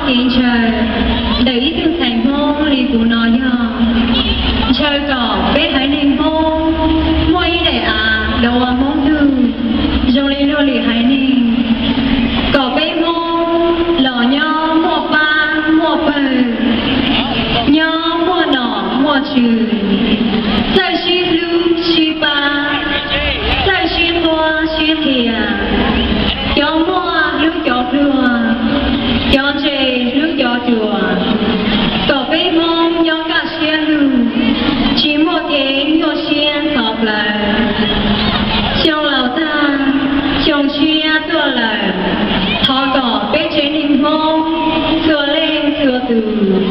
Kev ntshaw ntawm ib tug ntxhais Hmoob li kuv no yog ntshaw kom peb haiv neeg Hmoob muaj ib daim av los ua Hmoob tug zoo li luag lwm haiv neeg, kom peb Hmoob los nyob muaj pab muaj pawg, nyob muaj nom muaj tswv, txawj sib hlub sib pab, txawj sib qhuab sib qhia, cov muaj hlub cov pluag, cov ntse hlub cov ruam, kom peb Hmoob nyob kaj siab lug, tsis muaj kev nyuaj siab ntxhov plawv. Xyoo laus tag, xyoo tshiab tuaj lawm, thov kom peb tsev neeg Hmoob txhua leej txhua tus